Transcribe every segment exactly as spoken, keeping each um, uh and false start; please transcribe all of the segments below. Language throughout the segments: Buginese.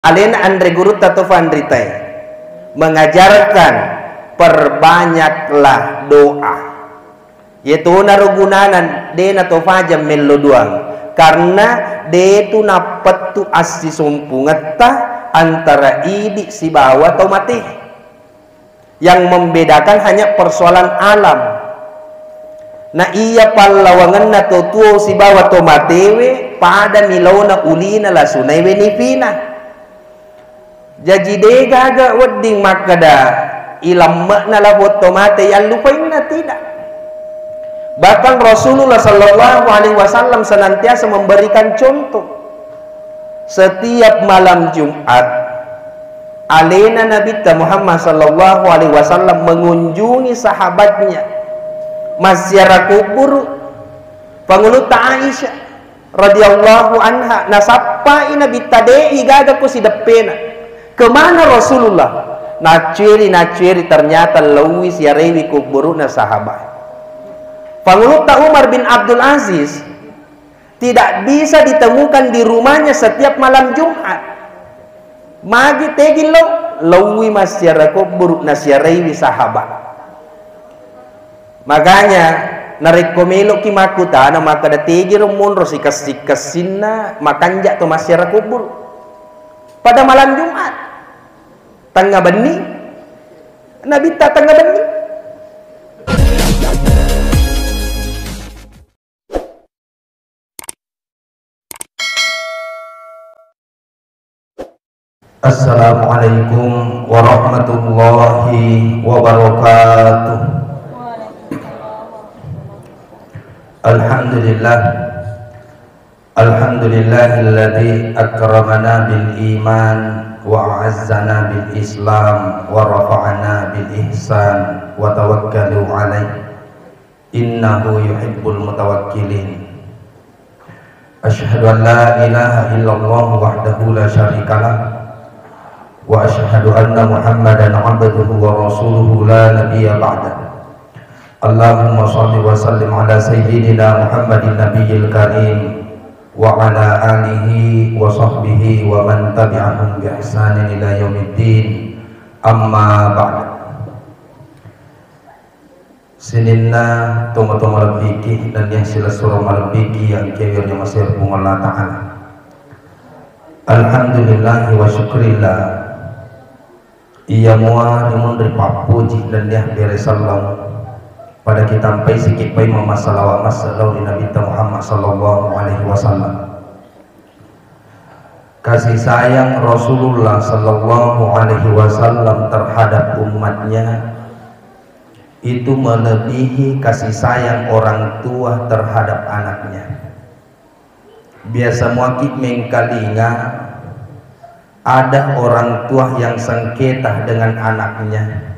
Alena anre gurutta to fanritae mengajarkan, perbanyaklah doa. Yetonaro gunana de nato faja mello duang, karena de tu nappettu assisumpungetta antara idi sibawa to mate. Yang membedakan hanya persoalan alam. Na iya pallawangenna to tuo sibawa to matewe, pada milona ulina lasunai wenifina. Jaji de gaga wedding makkeda ilamme'na lafo to mate yallupainna, tidak. Bahkan Rasulullah sallallahu alaihi wasallam senantiasa memberikan contoh. Setiap malam Jumat, alena Nabitta Muhammad sallallahu alaihi wasallam mengunjungi sahabatnya, massiara kuburu. Pangulutta Aisyah radhiyallahu anha, nasappai Nabitta, de'i gaga ko sideppena. Kemana Rasulullah? Naccueri, naccueri, ternyata laui siarewi kuburuna sahabat. Pangulutta Umar bin Abdul Aziz tidak bisa ditemukan di rumahnya setiap malam Jumat. Magi tegi lo? Laui massiara kuburu nasiaraiwi sahabat. Makanya narekko meloki makkutana makkeda tegiro monro sikessi-kessinna makanja to massiara kuburu. Pada malam Jumat, tengnga benni, Nabitta tengnga benni. Assalamualaikum warahmatullahi wabarakatuh. Alhamdulillah. Alhamdulillahilladzi akramana bil iman wa a'azzana bil islam wa rafa'ana bil ihsan wa tawakkalu alaih. Innahu yuhibbul mutawakkilin. Asyhadu an la ilaha illallah wahdahu la syarikalah, wa asyhadu anna Muhammadan abduhu wa rasuluhu la nabiyya ba'dah. Allahumma shalli wa sallim ala sayyidina Muhammadin nabiyil karim wa ala alihi wa sahbihi wa man tabi'ahum bi ihsanin ila yaumiddin. Amma ba'd. Sininna tomatoa malebbiki nennia silessureng malebbiki yang kewirnya masih Puang Allah Ta'ala. Alhamdulillahi wa syukrillah. Iya mua rimunri pappuji nennia bere selleng pada kitampai sikippai mamasalawat massallau ri Nabitta Muhammad sallallahu alaihi wasallam. Kasih sayang Rasulullah sallallahu alaihi wasallam terhadap umatnya itu melebihi kasih sayang orang tua terhadap anaknya. Biasa muaki mengkalinga ada orang tua yang sengketa dengan anaknya.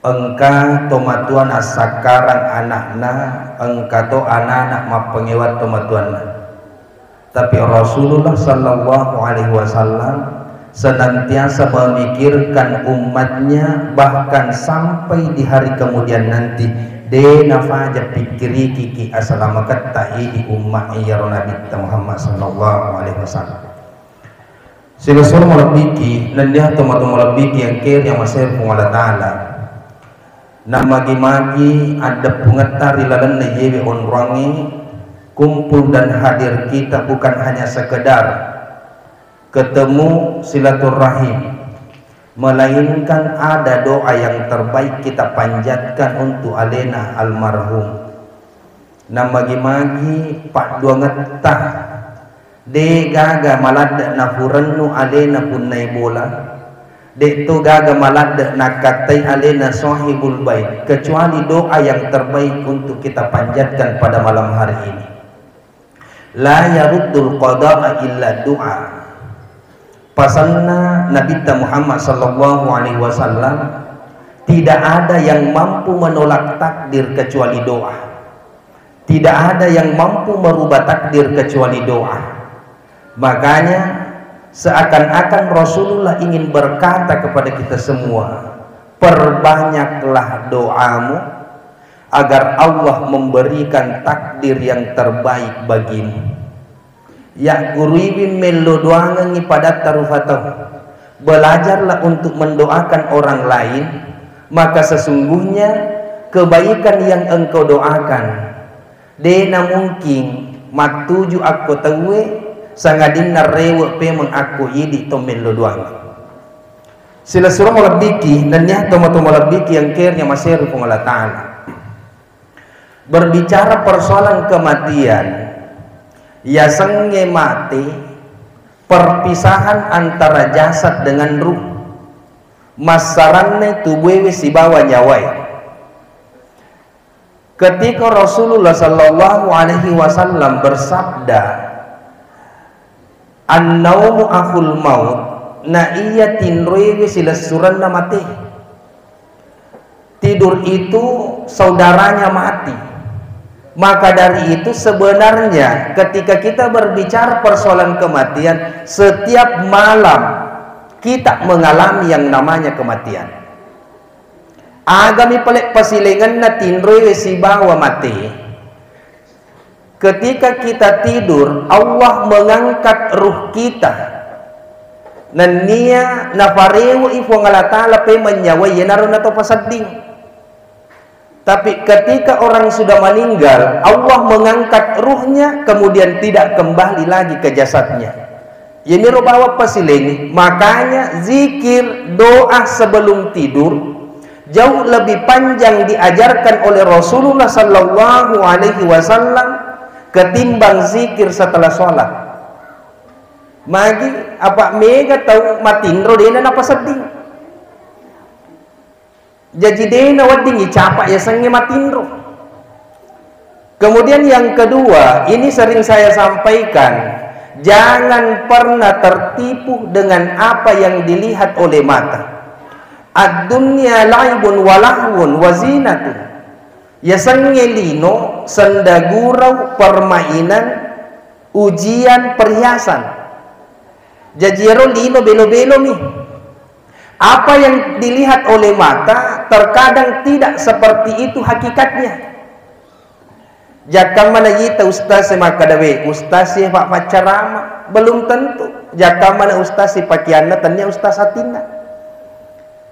Engka tomatoa nassakkarang anakna, engka to anana mappangewang tomatoanna. Tapi Rasulullah sallallahu alaihi wasallam senantiasa memikirkan umatnya, bahkan sampai di hari kemudian nanti, de nafaja pikkirikiki asalamaketta idi umma iyaro Nabitta Muhammad sallallahu alaihi wasallam. Silessureng malebbiki, nennia tomatoa malebbiki yang keri yang masih Puang Allah Ta'ala. Namagi-magi addeppungetta ri lalenna iyewe onroangnge, kumpul dan hadir kita bukan hanya sekedar ketemu silaturahim, melainkan ada doa yang terbaik kita panjatkan untuk alena almarhum. Namagi-magi padduangetta, de gaga maladde nafurennu alena punnai bola, de to gaga maladde nakkattai alena sahibul bait, kecuali doa yang terbaik untuk kita panjatkan pada malam hari ini. La yaruddul qada'a illa du'a. Pasanna Nabitta Muhammad sallallahu alaihi wasallam, tidak ada yang mampu menolak takdir kecuali doa. Tidak ada yang mampu merubah takdir kecuali doa. Makanya, seakan-akan Rasulullah ingin berkata kepada kita semua, perbanyaklah doamu agar Allah memberikan takdir yang terbaik bagimu. Yagguruiwi mello doangengngi padatta rufa tau. Belajarlah untuk mendoakan orang lain, maka sesungguhnya kebaikan yang engkau doakan de namungkin mattuju akko tauwe, sangadinna rewe pemeng akko idi to mello doangeng. Silessureng malebbiki, nennia tomatoa malebbiki yang care-nya maseru Puang Allah Ta'ala. Berbicara persoalan kematian, yasengnge mate, perpisahan antara jasad dengan ruh. Massaranne tubuewe sibawa nyawae. Ketika Rasulullah sallallahu alaihi wasallam bersabda, "An-naumu akhul maut," na iya tinroewe silessurenna mate. Tidur itu saudaranya mati. Maka dari itu, sebenarnya ketika kita berbicara persoalan kematian, setiap malam kita mengalami yang namanya kematian. Agami pale pasilengenna tinroewe sibawa mate. Ketika kita tidur, Allah mengangkat ruh kita. Nennia nafarewe'i Puang Allah Ta'ala pemeng nyawa, iyanaro nato pasedding. Tapi ketika orang sudah meninggal, Allah mengangkat ruhnya, kemudian tidak kembali lagi ke jasadnya. Iyaniro bawang pasilengi, makanya zikir, doa sebelum tidur jauh lebih panjang diajarkan oleh Rasulullah sallallahu alaihi wasallam ketimbang zikir setelah sholat. Magi apa mega tau matinro dena napasedding. Jaji de nawedding icapa yasengnge matinro. Kemudian yang kedua, ini sering saya sampaikan, jangan pernah tertipu dengan apa yang dilihat oleh mata. Ad-dunya laibun wa lahwun wa zinatun. Yasengnge lino sendagurau, permainan, ujian, perhiasan. Jaji ero lino belo-belomi. Apa yang dilihat oleh mata terkadang tidak seperti itu hakikatnya. Jakkamma najita ustaz e makkada, "We, ustaz e fa-, faccarama." Belum tentu. Jakkamma na ustaz e pakeanna, tennia ustaz atinna.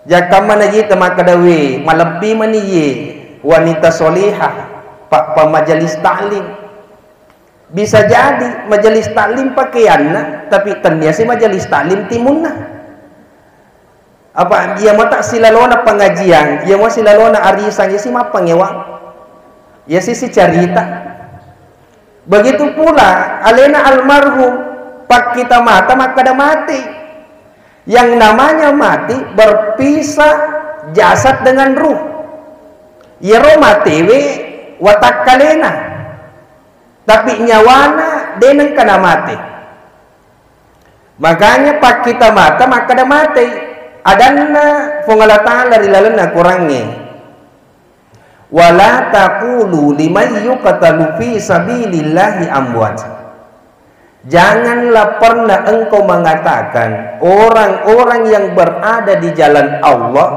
Jakkamma najita makkada, "We, malebbi mani ye wanita solehah, pa-, pa majelis taklim." Bisa jadi majelis taklim pakeanna, tapi tennia si majelis taklim timunna. Apa iya mata silalona pengajian, iya mo silalona arisan, iya si mappangewang, iya si sicarita. Begitu pula alena almarhum, pakkita mata makkada mate. Yang namanya mati berpisah jasad dengan ruh. Iyaro matewe watakkalena. Tapi nyawana de nengka namate. Makanya pakkita mata makkada matei. Adanna Puang Allah Ta'ala ri lalenna Qurangnge, "Wala taqulu liman yuqtalu fi sabilillahi amwat." Janganlah pernah engkau mengatakan orang-orang yang berada di jalan Allah,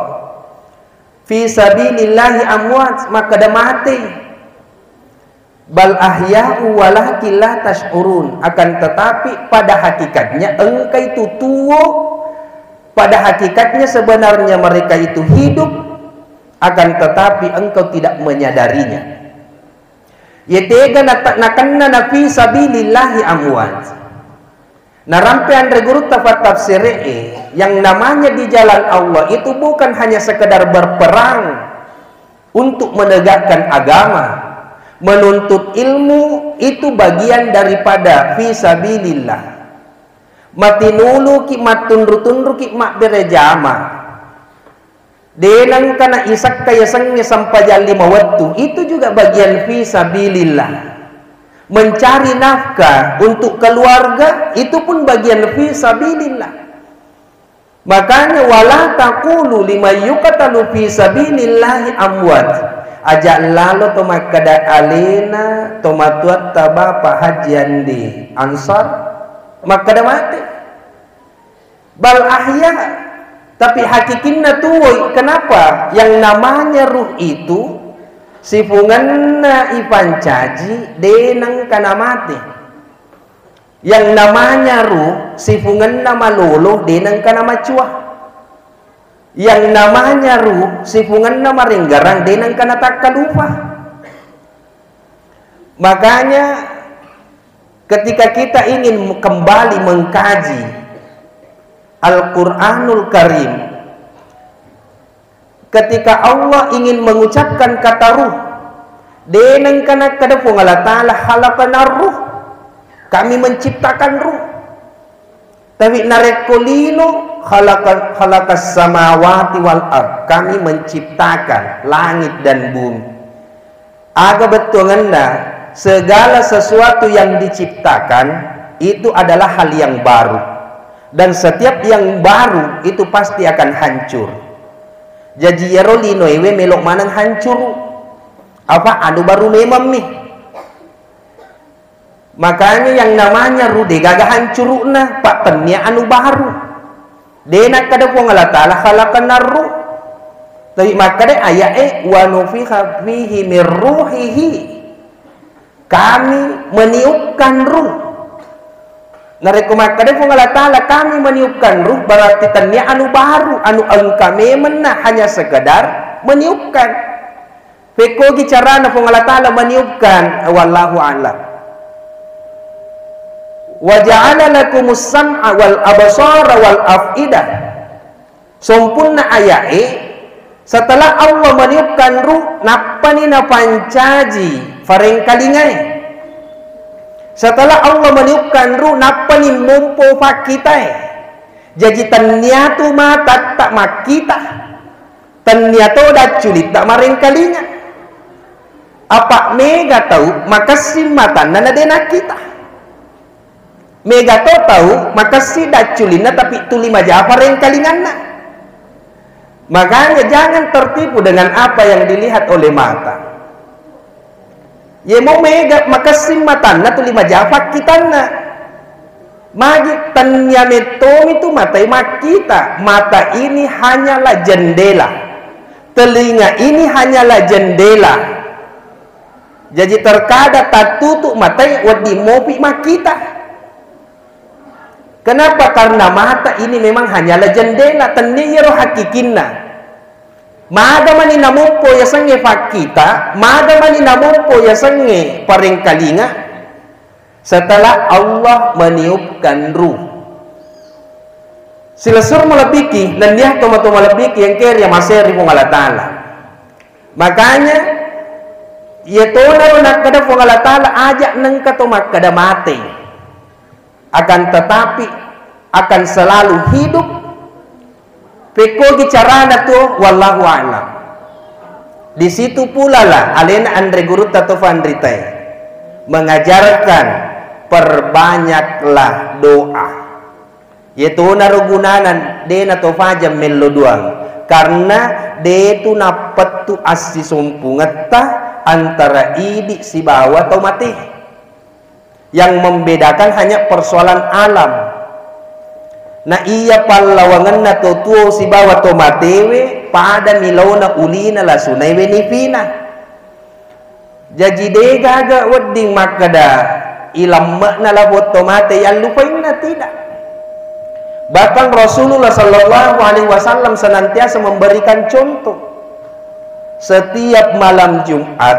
fi sabilillahi amwat, makkada matei. Bal ahya'u walakin la tash'urun. Akan tetapi pada hakikatnya engkai tu tuo, pada hakikatnya sebenarnya mereka itu hidup, akan tetapi engkau tidak menyadarinya. Iya tega nata-, nakenna na fi sabilillahi amwat. Narampe anre gurutta fattafsire'e, yang namanya di jalan Allah itu bukan hanya sekedar berperang untuk menegakkan agama, menuntut ilmu itu bagian daripada fi sabilillah. Matinuluki, mattunru-tunruki, mabbere jama. De nengka na isakka yasengnge sempajang lima wettu, itu juga bagian fi sabilillah. Mencari nafkah untuk keluarga, itu pun bagian fi sabilillah. Makanya, "Wala taqulu liman yuqtalu fi sabilillahi amwat." Aja lalo to makkada alena tomatuatta Bapak Haji Andi Ansar makkada mate. Bal ahya, tapi hakikinna tuwoi. Kenapa? Yang namanya ruh itu sifungenna ipancaji de nengka namate. Yang namanya ruh, sifungenna malolo, de nengka namacua. Yang namanya ruh, sifungenna marenggarang, de nengka natakkalupa. Makanya, ketika kita ingin kembali mengkaji Al-Quranul Karim, ketika Allah ingin mengucapkan kata ruh, de nengka nakkeda Puang Allah Ta'ala, "Khalaqanar ruh." Kami menciptakan ruh. Tapi narekko lino, "Khalaqa-, khalaqas samawati wal ard." Kami menciptakan langit dan bumi. Aga bettuangenna, segala sesuatu yang diciptakan itu adalah hal yang baru. Dan setiap yang baru itu pasti akan hancur. Jaji, iyaro linoewe melo maneng hancuru. Apa anu baru memang mi. Makanya yang namanya ruh de gaga hancurukna, pak tennia anu baru. De nakkeda Puang Allah Ta'ala khalaqanar ruh. Tapi makkeda aya'e, "Wa nufikha fihi min ruhihi." Kami meniupkan ruh. Narekko makkeda Puang Allah Ta'ala, "Kami meniupkan ruh," berarti tennia anu baru, anu engka memenna, hanya sekedar meniupkan. Pekkogi carana Puang Allah Ta'ala meniupkan, wallahu a'lam. "Wa ja'ala lakumus sam'a wal absara wal af'idah." Sompunna aya'e, setelah Allah meniupkan ruh, nappani napancaji farengkalingae. Setelah Allah meniupkan ruh, nappani mompo fakkitae. Jaji tennia tu matatta makkita. Tennia to dacculitta marengkalinga. Apa mega tau makessing matanna na de nakkita. Mega to tau makessing dacculinna tapi tuli maja farengkalinganna. Makanya jangan tertipu dengan apa yang dilihat oleh mata. Yemo mega makessing matanna tuli maja fakkitanna. Magi tennia mettomi tu matai makkita. Mata ini hanyalah jendela. Telinga ini hanyalah jendela. Jaji terkadang tattutu matai wedding mopi makkita. Kenapa? Karena mata ini memang hanyalah jendela, tennia iyaro hakikinna. Maga mani namompo yasengnge fakkita, maga mani namompo yasengnge parengkalinga, setelah Allah meniupkan ruh. Silessureng malebbiki, nennia tomatoa malebbiki engkae riamasei ri Puang Allah Ta'ala. Makanya, iyatonaro nakkeda Puang Allah Ta'ala, aja nengka to makkeda mate. Akan tetapi, akan selalu hidup. Pekkogi carana tuo, wallahu a'lam. Di situ pulalah alena anre gurutta to fanritae mengajarkan, perbanyaklah doa. Iyatonaro gunana de nato fajang mello duang, karena de tu nappettu assisumpungetta antara idi sibawa tau mate. Yang membedakan hanya persoalan alam. Na iya pallawangenna to tuo sibawa to matewe, pada milaona ulina lasunai wenifina. Jaji de gaga wedding makkeda ilamme'na lafo to mate yallupainna, tidak. Bahkan Rasulullah sallallahu alaihi wasallam senantiasa memberikan contoh. Setiap malam Jumat,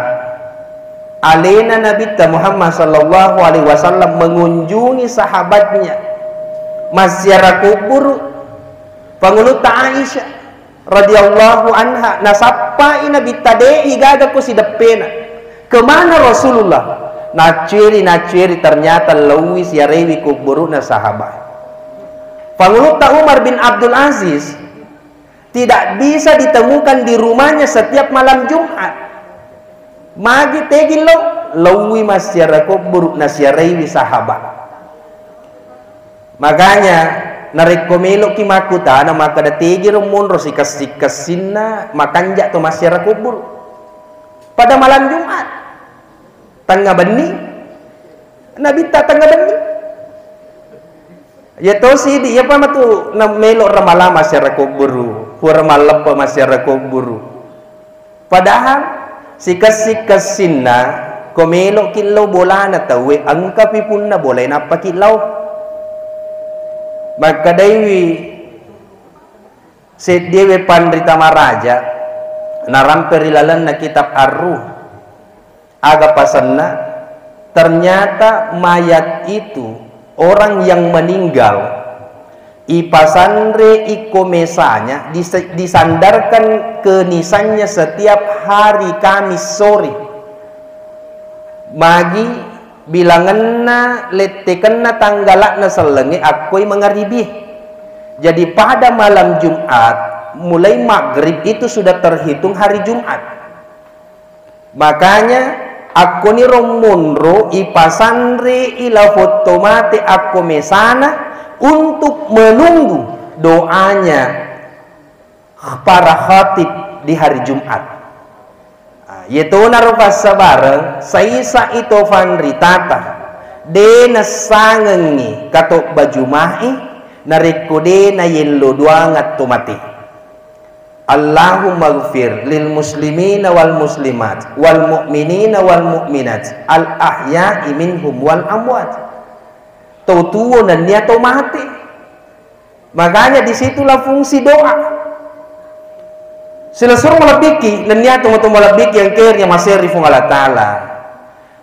alena Nabitta Muhammad sallallahu alaihi wasallam mengunjungi sahabatnya, massiara kubburu, Pangulutta Aisyah radhiyallahu anha, nasappai Nabitta, de'i gaga ko sideppena. Kemana Rasulullah? Naccueri, naccueri, ternyata laowi siarewi kubburu'na sahabat. Pangulutta Umar bin Abdul Aziz, tidak bisa ditemukan di rumahnya setiap malam Jumat. Magi tegi lo? Laowi massiara kubburu nasiaraiwi sahabat. Makanya, narekko meloki makkutana makkeda, "Tegiro monro sikessi-kessinna makanja to massiara kubburu?" Pada malam Jumat, tengnga benni, Nabitta tengnga benni. Iya tosi idi, iyapa matu na melo ramala massiara kubburu, pura malleppe massiara kubburu. Padahal sikessi-kessinna Ko melo'ki lao bolana tauwe, engkapi punna bolae nappaki lao. Makkedaiwi seddiewe panrita maraja narampe ri lalenna kitab Ar-Ruh. Aga pasenna? Ternyata mayat itu, orang yang meninggal, ipasanre iko mesanya, dise-, disandarkan ke nisannya setiap hari Kamis sore. Magi bilangenna lettekenna tanggala'na sellengnge akkoi mangaribi. Jadi pada malam Jumat, mulai maghrib itu sudah terhitung hari Jumat. Makanya, akkoniro monro ipasanre ila fotto mate akko mesana untuk menunggu doanya para khatib di hari Jumat. Ah, yetonaro passabareng, saisa ito fanritata, de nassangengngi katobba Juma'i, narekko de nayello doangang to mate. Allahumma gfir lil muslimina wal muslimat, wal mu'minina wal mu'minat, al ahya'i minhum wal amwat. Tau tuo nennia tau mate. Makanya disitulah fungsi doa. Silessureng malebbiki, nennia tau-tau malebbiki yang keri yang maseri Fuang Allah Ta'ala.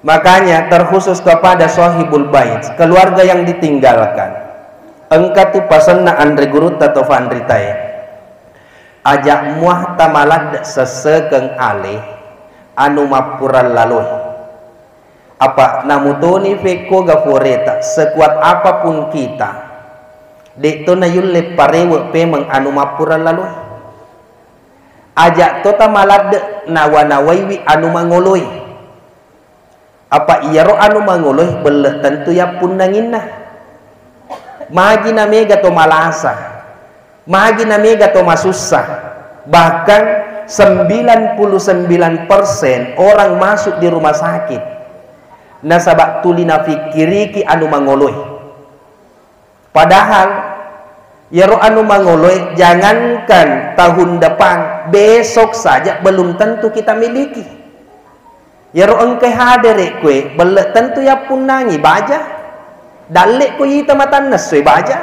Makanya terkhusus kepada sahibul bait, keluarga yang ditinggalkan. Engka tu pasenna anre gurutta to fanritae. Aja muah tamaladde sessekeng ale anu mappurallaloe. Apa namutoni fekko gaforeta, sekuat apapun kita, de to nayulle parewe pemeng anu mappurallaloe. Aja to tamaladde nawa-nawaiwi anu mangoloe. Apa iyaro anu mangoloe belle tentu yappunnanginna. Magi na mega to malasa, magi na mega to masussa. Bahkan sembilan puluh sembilan persen orang masuk di rumah sakit nasaba tuli nafikkiriki anu mangoloe. Padahal, iyaro anu mangoloe, jangankan tahun depan, besok saja belum tentu kita miliki. Iyaro engkai hadere kue, belle tentu yappunnangi baja. Dalle ko ita matanna essoe baja.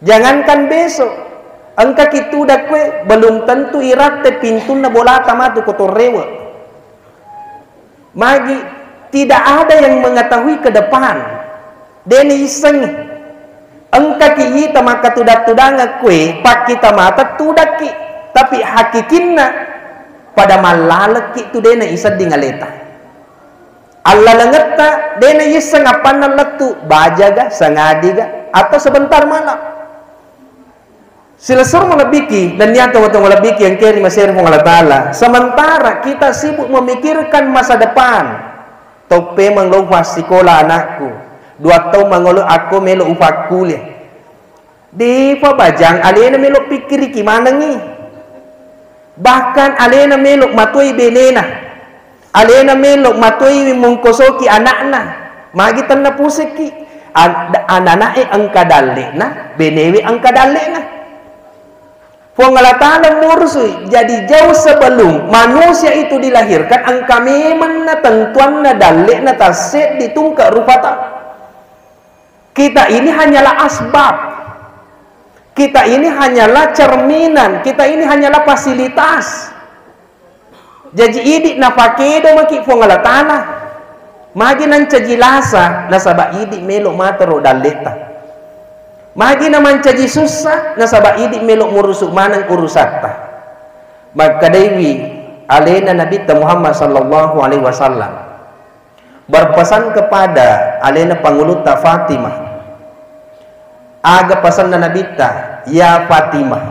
Jangankan besok, engka ki tudang kue, belum tentu iratte pintunna bolata matu ko torrewe. Magi, tidak ada yang mengetahui ke depan. De naissengngi. Engkaki ita makkatudang-tudangeng kue, pakkita mata tudakki. Tapi hakikinna, pada mallalekki tu de naisedding aleta. Allalengetta de naisseng appanna lettu, bajaga, sangadiga, atau sebentar malam. Silessureng malebbiki, nennia tau-tau malebbiki yang keri maseri Puang Allah Ta'ala. Sementara kita sibuk memikirkan masa depan. Toppemeng lo ufassikola anakku. Dua taung mangolo akko melo ufakkuliah. Depa bajang alena melo pikkiriki manengngi. Bahkan alena melo matoi benena. Alena melo matoiwi mungkosoki anakna. Magi tennapusekki. An-, anana'e engka dalle'na, benewe engka dalle'na. Puang Allah Ta'ala murusui. Jadi jauh sebelum manusia itu dilahirkan, engka memenna tentuanna dalle'na tasseddi tungke rupa tau. Kita ini hanyalah asbab. Kita ini hanyalah cerminan. Kita ini hanyalah fasilitas. Jaji idi napakedo maki Puang Allah Ta'ala. Magi nancaji lasa, nasaba idi melo matero dalle'ta. Magi namancaji sussa, nasaba idi melo murusu maneng urusatta. Makkedaiwi alena Nabitta Muhammad sallallahu alaihi wasallam. Berpesan kepada alena pangulutta Fatimah. Aga pesanna Nabitta, "Ya Fatimah,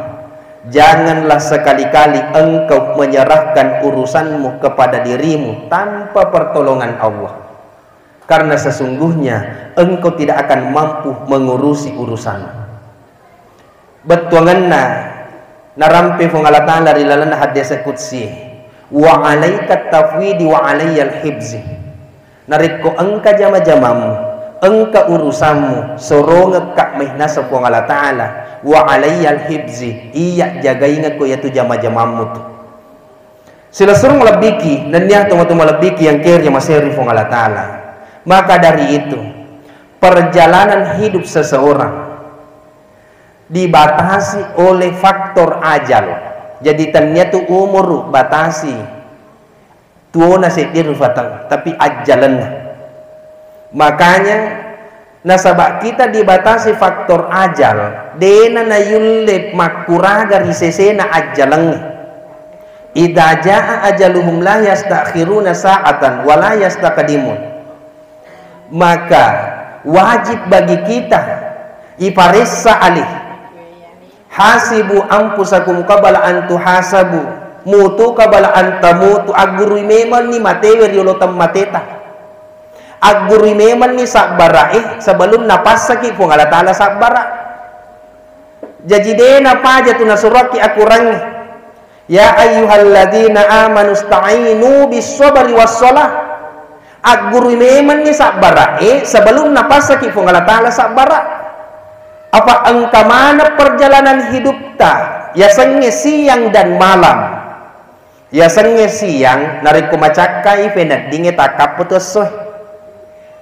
janganlah sekali-kali engkau menyerahkan urusanmu kepada dirimu tanpa pertolongan Allah. Karena sesungguhnya engkau tidak akan mampu mengurusi urusanmu." Bettuangenna narampe Puang Allah Ta'ala ri lalenna hadis qudsi, "Wa alaika tafwidi wa alayyal hibzi." Narekko engka jama-jamammu, engka urusammu, sorongekka mai naseng Puang Allah Ta'ala, "Wa alayyal hibzi," iya jagaingekko iyatu jama-jamammu tu. Silessureng malebbiki, nennia tomatoa malebbiki yang keri maseri Puang Allah Ta'ala. Maka dari itu, perjalanan hidup seseorang dibatasi oleh faktor ajal. Jadi, tennia tu umur batasi. Tuona seddi rufateng, tapi ajjalenna. Makanya, nasaba kita dibatasi faktor ajal, dena nayulle makkuraga ri sesena ajjalengnge. Idza jaa ajaluhum la yastakhiruna sa'atan wa la yastaqdimun. Maka wajib bagi kita iparessa alih. Hasibu anfusakum qabla an tuhasabu, mutu qabla an tamutu. Aggurui memanni matewe riolo temmateta. Aggurui memanni sabbarae sebelum napassaki Puang Allah Ta'ala sabbara. Jaji de napaja tu nasuroki akurangnge. Ya ayyuhalladzina amanu sta'inu bis sabri was shalah. Aggurui memanni sabbarae sebelum napassaki Puang Allah Ta'ala sabbara. Apa engka maneng perjalanan hidupta, yasengnge siang dan malam. Yasengnge siang, narekko macakkai peneddingnge takkappo tu essoe.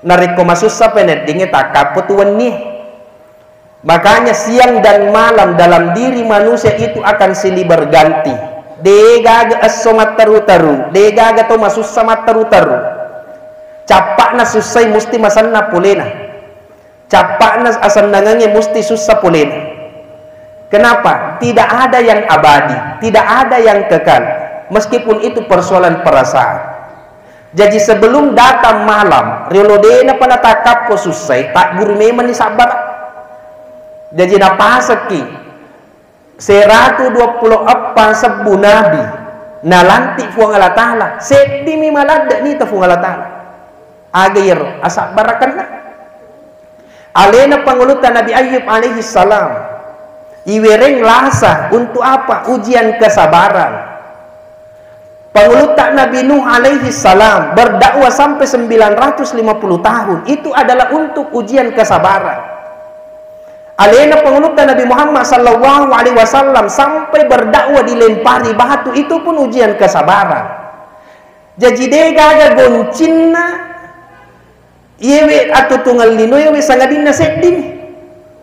Narekko masussa peneddingnge takkappo tu wennie. Makanya siang dan malam dalam diri manusia itu akan silih berganti. Degaga esso matteru-teru, degaga to masussa matteru-teru. Cappa'na sussai musti masenna polena. Cappa'na asennangengnge musti sussa polena. Kenapa? Tidak ada yang abadi, tidak ada yang kekal. Meskipun itu persoalan perasaan. Jaji sebelum datang malam, riolo denapa natakkappo sussai, tagguru memanni sabbara. Jaji napasekki seratu dua puluh eppa sebbu nabi nalantik Puang Allah Ta'ala, seddimi maladde nita Puang Allah Ta'ala. Aga iyaro asabbarakenna? Alena pangulutta Nabi Ayyub alaihi salam iwereng lasa untuk apa? Ujian kesabaran. Pangulutta Nabi Nuh alaihi salam berdakwah sampai sembilan ratus lima puluh tahun, itu adalah untuk ujian kesabaran. Alena pangulutta Nabi Muhammad sallallahu alaihi wasallam sampai berdakwah dilempari batu, itu pun ujian kesabaran. Jaji degaga goncinna Iyewe atuo tungellinoewe sangadinna seddimi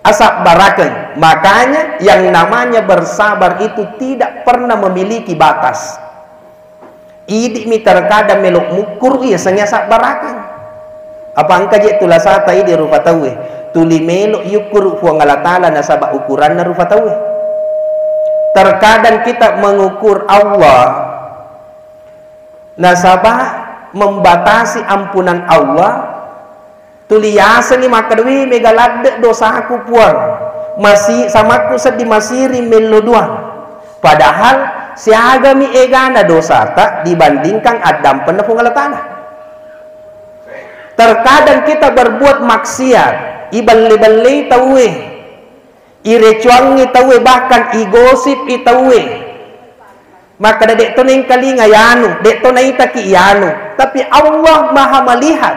asabbarakeng. Makanya yang namanya bersabar itu tidak pernah memiliki batas. Idi'mi terkadang melo mukkuru, iya sengnge asabbarakeng. Apa engka je tulasata idi rupa tauwe, tuli melo yukkuru Puang Allah Ta'ala nasaba ukuranna rupa tauwe. Terkadang kita mengukur Allah Nasaba membatasi ampunan Allah, tuli yasengngi makkeda, "Wi, mega ladde dosaku, Puang. Masi-, samakku seddi masiri mello duang." Padahal siagami egana dosata dibandingkan addampenna Puang Allah Ta'ala. Terkadang kita berbuat maksiat, ibelle-bellei tauwe, irecuangngi tauwe, bahkan igosipi tauwe. Makkeda, "De'to naengkalinga yanu, de'to naitaki yanu." Tapi Allah Maha Melihat.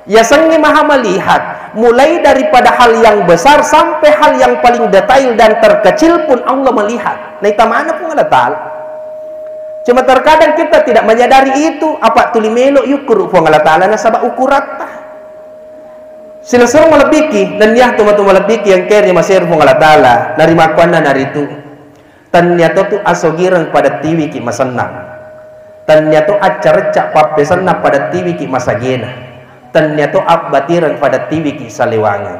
Yasengnge Maha Melihat, mulai daripada hal yang besar sampai hal yang paling detail dan terkecil pun Allah melihat. Naita mana Puang Allah Ta'ala. Cuma terkadang kita tidak menyadari itu, apa tuli melo yukkuru Puang Allah Ta'ala nasaba ukuratta. Silessureng malebbiki, nennia tomatoa malebbiki yang kere masero Puang Allah Ta'ala, narimakkuannanaritu. Tennia to tu asogireng pada tiwiki masennang. Tennia to accarecca pappesenna pada tiwiki masagena. Tennia to abbatireng pada tiwiki salewangeng.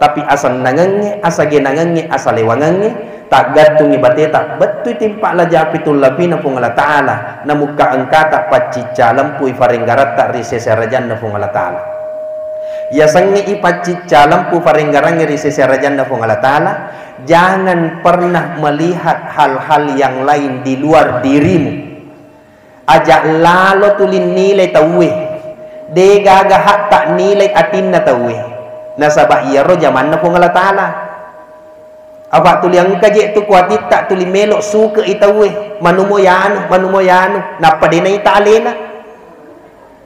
Tapi asennangengnge, asagenangengnge, asalewangengnge, taggattungi bateta, bettui timpa laja pitung lapina Puang Allah Ta'ala, namukka engkata paccicca lempui farenggaratta ri sese arajanna Puang Allah Ta'ala. Yasengnge ipaccicca lempu farenggarangnge ri sese arajanna Puang Allah Ta'ala, jangan pernah melihat hal-hal yang lain di luar dirimu. Aja lalo tuli nilai tauwe. Degaga hatta nilai atinna tauwe. Nasaba iyaro jamanna Puang Allah Ta'ala. Apa tuli engka je tu kuatitta tuli melo suke i tauwe. Manumo yanu, manumo yanu. Nappa de naita alena.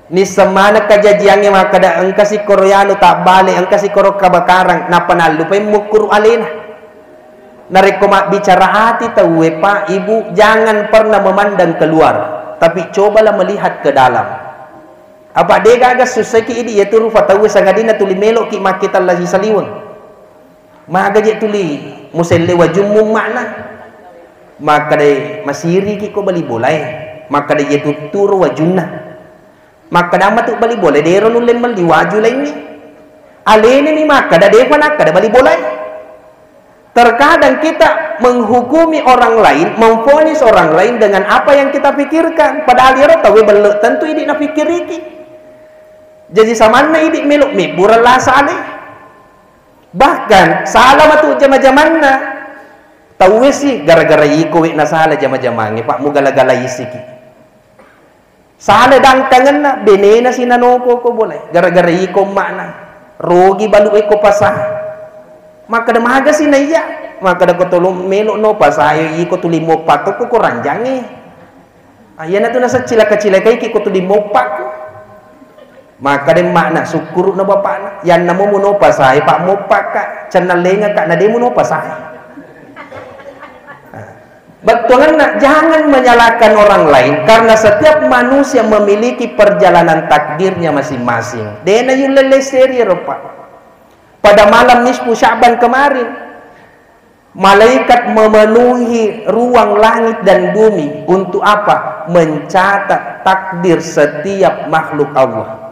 Nisseng maneng kajajiangnge makkeda, "Engka sikkoro yanu tabbale, engka sikkoro kabakarang," nappa nallupai mukkuru alena. Narekko mabbicara ati tauwe, Pak, Ibu, jangan pernah memandang keluar, tapi cobalah melihat ke dalam. Apa de gaga sussaki idi yatu rufa tauwe sangadinna tuli meloki makkita lasi saliweng. Maga je tuli muselle wajummu makna. Makkadai masiriki ko bali bolae. Makkadai je tutturu wajunna. Makkada matu bali bolae dero nulle melli waju laingnge. Alene mi makkada defa nakkada bali bolae. Terkadang kita menghukumi orang lain, memvonis orang lain dengan apa yang kita pikirkan. Padahal iyaro tauwe belle tentu idi napikkiriki. Jadi samanna idi melo mebbureng lasa ale. Bahkan salah matu jama-jamanna. Tauwe si gara-gara iko we nasala jama-jamangnge, Pak, mugala-gala isiki. Sala dangkangenna, benena si nanoko ko bolae, gara-gara iko makna. Rogi balu eko pasa. Makkada magasi na iya. Makkada ko tolong melo no pasae iko tuli moppakko ko ranjangnge. Ah, iyanatu nasacilaka-cilakaiki ko tuli moppakko. Makkada makna sukkuru'na bapakna. Yanna mo muno pasae, Pak, moppakka. Cennallengaka na de muno pasae. Bettuanna, jangan menyalahkan orang lain, karena setiap manusia memiliki perjalanan takdirnya masing-masing. Dena yulle lesseri ero, Pak. Pada malam nisfu Sya'ban kemarin, malaikat memenuhi ruang langit dan bumi untuk apa? Mencatat takdir setiap makhluk Allah.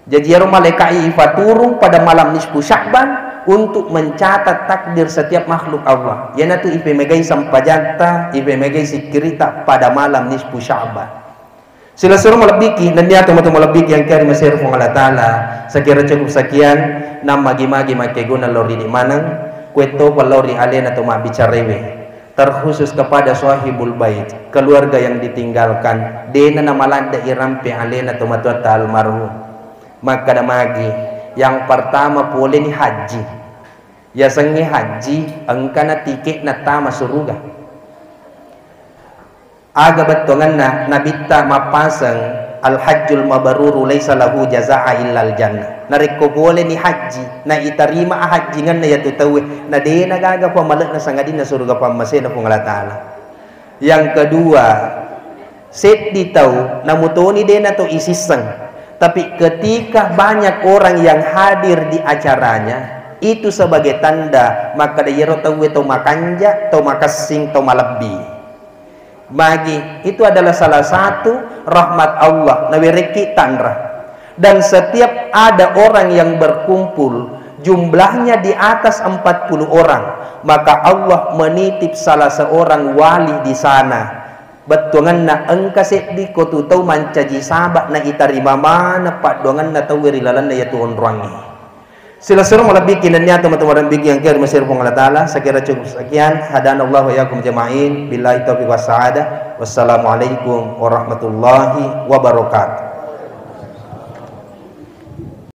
Jaji iyaro malaikat ifaturung pada malam nisfu Sya'ban untuk mencatat takdir setiap makhluk Allah. Iyanatu ipemegai sampajatta, ipemegai sikkirita pada malam nisfu Sya'ban. Silessureng malebbiki, nennia tomatoa malebbiki yang kari masero Puang Allah Ta'ala, sekira cukup sekian, nammagi-magi makkeguna lao ri idi maneng, kuettopa lao ri alena to mabbicarewe. Terkhusus kepada sahibul bait, keluarga yang ditinggalkan, dena namaladde irampe alena tomatoatta almarhum. Makkada magi, yang pertama poleni haji. Yasengnge haji, engkana tiketna tama suruga. Aga bettuangenna nabitta mappaseng, al hajjul mabruru laisa lahu jazaa illal jannah. Narekko poleni haji, na itarima ahajjingenna yatu tauwe, na dena gaga pamalekna sangadinna suruga pammasena Puang Allah Ta'ala. Yang kedua, seddi tau namutoni dena to isisseng. Tapi ketika banyak orang yang hadir di acaranya, itu sebagai tanda makkada iyaro tauwe to makanja, to makessing, to malebbi. Magi, itu adalah salah satu rahmat Allah, nawerekki tanra. Dan setiap ada orang yang berkumpul, jumlahnya di atas empat puluh orang, maka Allah menitip salah seorang wali di sana. Bettuangenna engka seddi ko tu tau mancaji saba na itarima maneng paddoangenna tauwe ri lalenna iyatu onroangnge. Silessureng malebbiki nennia tomatoa malebbiki yang kira masero Puang Allah Ta'ala, sekira cukup sekian. Hadanallahu wa iyyakum jama'in. Billahi taufiq was sa'adah. Wassalamualaikum warahmatullahi wabarakatuh.